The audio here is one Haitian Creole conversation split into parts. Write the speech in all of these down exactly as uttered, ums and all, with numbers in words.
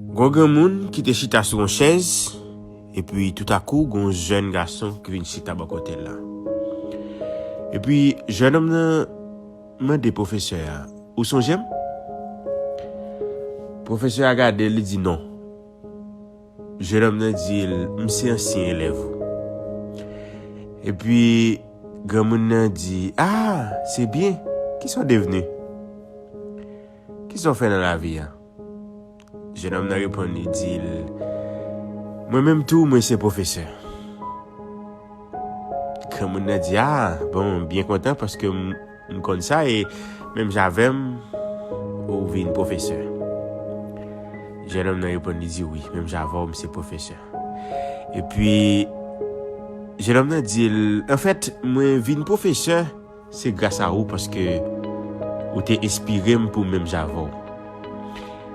Gon granmoun ki te chita sou yon chèz, epi toutakou gon jèn gason ki vin chita bò kote l la. Epi jènòm nan mande pwofesè a, "Ou sonje m?" Pwofesè a gade l, li di, "Non." Jènòm nan di l, "M se ansyen elèv ou." Epi granmoun nan di, "Ah, se byen. Kisa w devni? Kisa w fè nan lavi a?" Jènòm nan reponn, li di l, "Mwen menm tou, mwen se pwofesè." Granmoun nan di, "Ah, bon, m byen kontan paske m, m konn sa e menm jan avè m, ou vin pwofesè." Jènòm nan reponn, li di, "Wi, menm jan avè w, m se pwofesè." Epi, jènòm nan di l, "Anfèt, mwen vin pwofesè, se gras a ou paske ou te enspire m pou menm jan avè w."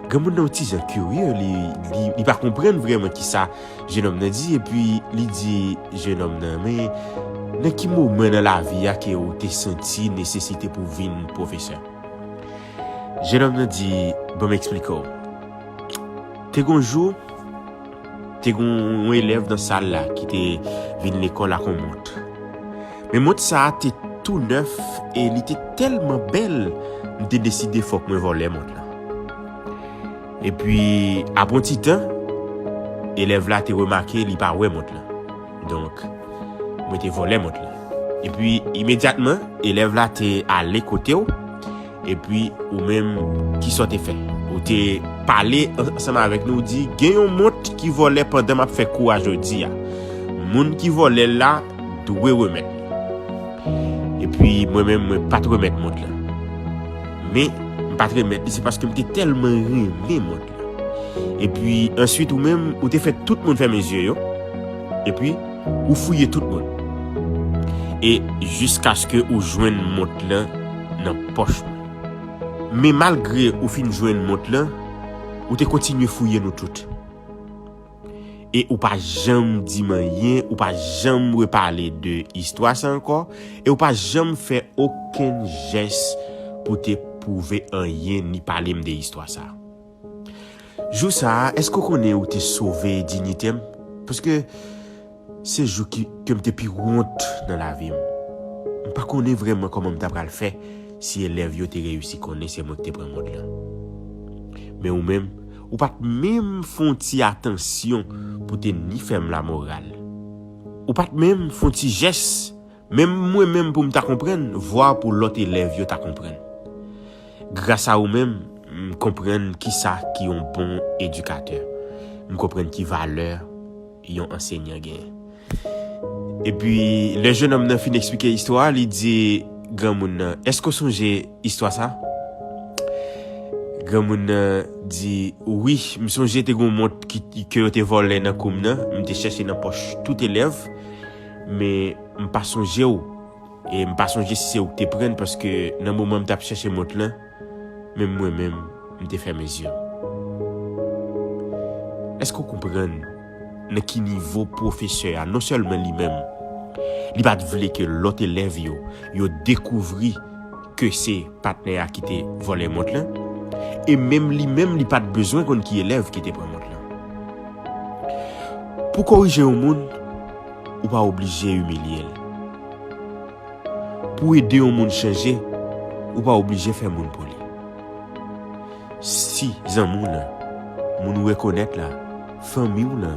Granmoun nan yon ti jan kirye, li, li, li pa konprann vrèman kisa jennòm nan di, epi li di jennòm nan, "Men, nan ki moman nan lavi a ke ou te santi nesesite pou vin pwofesè?" Jennòm nan di, "Ban m eksplike w. Te gon jou, te gon yon elèv nan sal la ki te vin lekòl ak yon mont. Men mont sa a te tou nèf e li te tèlman bèl, m te deside fòk mwen vòlè mont lan. Epi, apre yon ti tan, elèv la te remake li pa wè mont lan. Donk, mwen te vòlè mont lan. Epi, imedyatman, elèv la te ale kote w. Epi, ou menm, kisa w te fè? Ou te pale ansanm avèk nou, ou di, 'Gen yon mont ki vòlè pandan m ap fè kou a jodi a. Moun ki vòlè l la dwe remèt li.' Epi, mwen menm, mwen pa t remèt mont lan. Men, m pa t remèt li, se paske m te tèlman renmen mont lan. Epi, answit, ou menm, ou te fè tout moun fèmen zye yo. Epi, ou fouye tout moun. E jiskaske ou jwenn mont lan nan pòch mwen. Men malgre ou fin jwenn mont lan, ou te kontinye fouye nou tout. E ou pa janm di m anyen, ou pa janm repale de istwa sa ankò, e ou pa janm fè okenn jès pou te pwouve anyen ni pale m de istwa sa. Jou sa a, èske w konnen ou te sove diyite m? Paske se jou ki, ke m te pi wont nan lavi m. M pa konnen vrèman kòman m ta pral fè si elèv yo te reyisi konnen se mwen ki te pran mont lan. Men ou menm, ou pa t menm fè yon ti atansyon pou te ni fè m lamoral. Ou pa t menm fè yon ti jès, menm mwen menm pou m ta konprann, vwa pou lòt elèv yo ta konprann. Gras a ou menm, m konprann kisa ki yon bon edikatè. M konprann ki valè yon ansenyan genyen." Epi, lè jennòm nan fin eksplike istwa a, li di granmoun nan, "Èske w sonje istwa sa?" Granmoun nan di, "Wi, m sonje te gon mont ki, ke yo te vòlè nan kou m nan. M te chèche nan pòch tout elèv, men m pa sonje w. E m pa sonje si se ou k te pran l, paske nan moman m t ap chèche mont lan, menm mwen menm, m te fèmen zye m." Èske w konprann nan ki nivo pwofesè a, non sèlman li menm, li pa t vle ke lòt elèv yo, yo dekouvri ke se patnè a ki te vòlè mont lan, e menm li menm, li pa t bezwen konn ki elèv ki te pran mont lan. Pou korije yon moun, ou pa oblije imilye l. Pou ede yon moun chanje, ou pa oblije fè moun pou li. Si zanmi w lan, moun ou rekonèt la, fanmi w lan,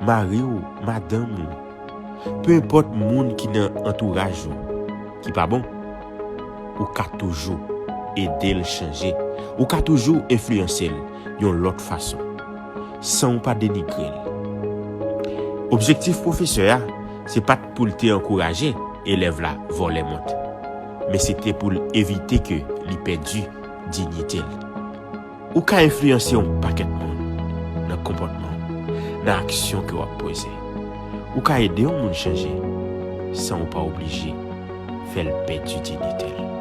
mari w, madanm ou, pe enpòt moun ki nan antouraj ou ki pa bon, ou ka toujou ede l chanje. Ou ka toujou enfliyanse l yon lòt fason, san w pa denigre l. Objektif pwofesè a, se pa t pou l te ankouraje elèv la vòlè mont, men se te pou l evite ke li pèdi diyite l. Ou ka enfliyanse yon pakèt moun nan konpòtman w, nan aksyon ke w ap poze. Ou ka ede yon moun chanje san w pa oblije fè l pèdi diyite l.